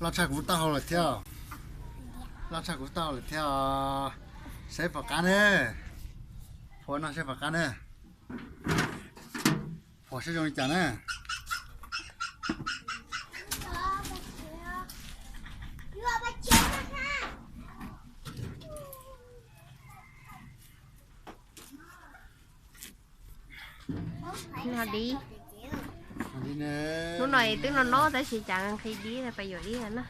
Loj tshaj kuv taub hau lawm thiab. Loj tshaj kuv taub hau lawm thiab. Saib puas qab ne. Phua no saib puas qab ne. Phua saib zoo li cas na. No dib. Hnub no twb no no tab sis cas nqhis dib, pais yuam dib na.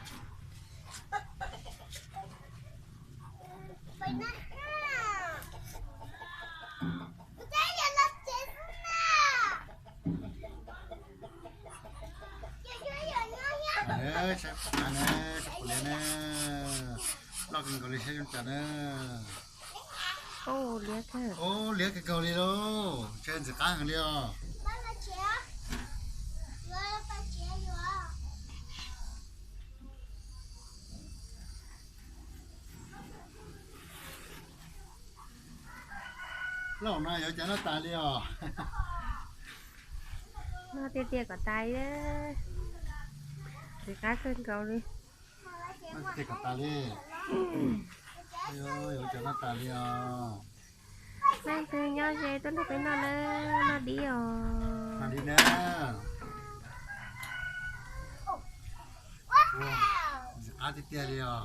Saib puas liab ne, loj kawg nkaus li, saib zoo cas na. Ub, liab kawg nkaus li lauj, ntshe ntxim qab heev li os. Loj no yuav cov noj tas li os. Noj tiag tiag kom tas li. Ntxim qab kawg nkaus li. Noj tiag kom tas li. Yuav cov noj tas li os. Leej twg nyob ze tuaj nrog peb noj na, noj dib os. Noj dib na. Ntxim qab tiag tiag li os.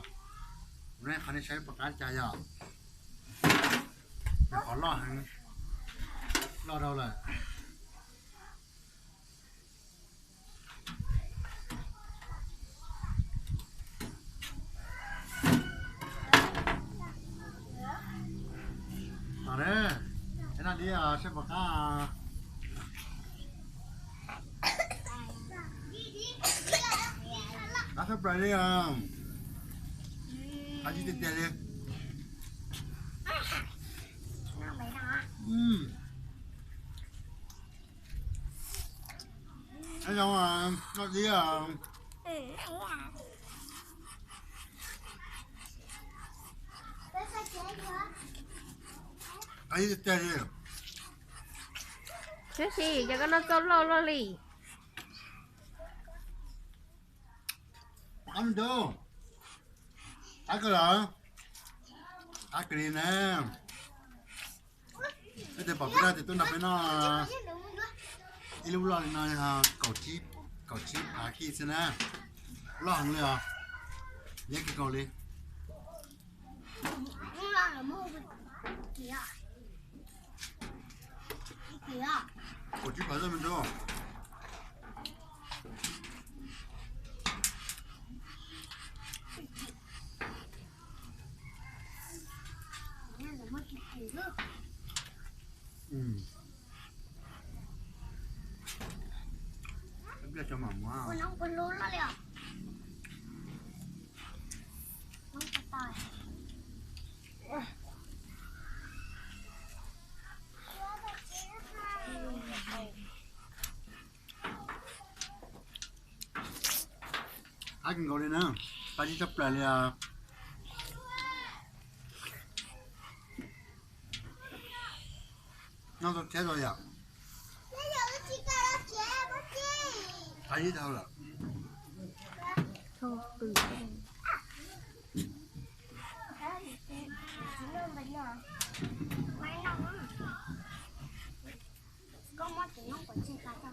Kuv nej qhov nej saib puas qab cas yom. Yog qhov loj heev, loj dhau lawm. Noj dib saib puas qab. Qab tshaj plaws li os. Qab tsis tiag tiag li. Noj dib. Tab sis yog koj noj txoj loj loj li. Qab me ntxhais, qab kawg los, qab kawg li na. Peb tes pom peb noj ces tuaj nrog peb noj ib lub loj li no, kaum tsib phav kij xwb na. Loj heev li os, liab kawg nkaus li. Kaum tsib phav xwb me ntxhais. Qab kawg nkaus li na, qab tsis tshaj plaws li os. Noj tau thiab los yom. Qab ib dhau lawm. Koj muab tus noob qhov txhia pab tso.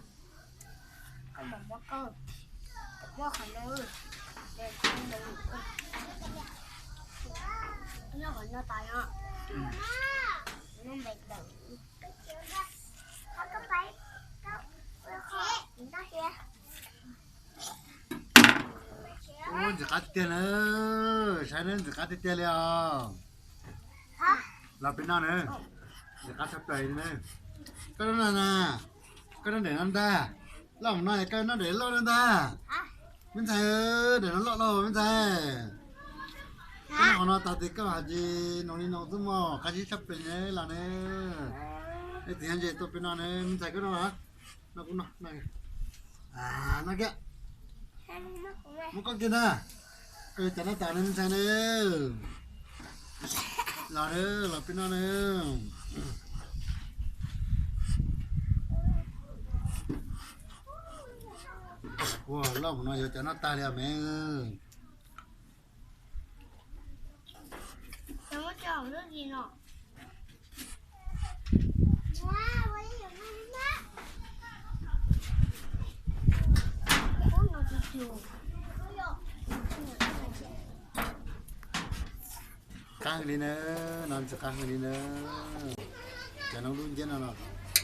Koj mam muab koj, muab qhov no, nyob qhov no tas no. Noob npe tawm. Ub, ntxim qab tiag tiag na, saib na, ntxim qab tiag tiag li os. Los peb noj na, ntxim qab tshaj plaws li na. Koj noj na, koj noj daim no ntag, loj mus no es koj noj daim loj no ntag. Me ntxhais, daim no loj loj me ntxhais. Koj noj qhov no tas tes koj hais tias noog li no xwb mog, qab tsis tshaj plaws ne los ne. Leej twg nyob ze tuaj peb noj ne, me ntxhais koj noj. Noj kuv noj, noj kiag. Muab koj kiag ntag. Koj yuav cov noj tas ne me ntxhais ne. Los na, los peb noj na. Ua loj mus no yuav cov noj tag li os me. Qab heev li na, no ntxim qab heev li na. Cov noob dub nciab no los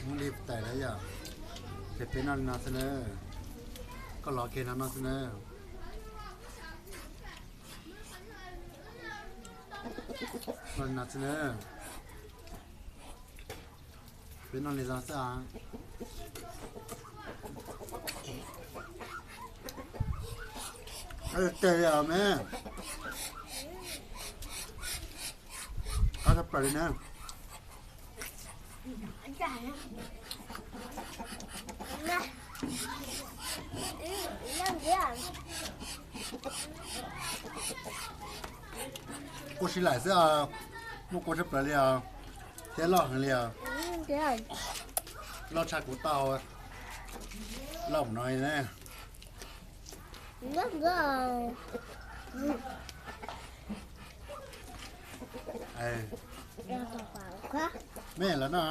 muab li tais lawm yom. Ces peb noj li no xwb na. Koj los kiag no noj xwb na. Noj li no xwb na. Peb noj li no xwb os. Tes li os me. Qab tshaj plaws li na. Kua sib laim xwb os, muaj kua tshaj plaws li os, thiab loj heev li os. Loj tshaj kuv tau, loj mus no ne. Me los noj.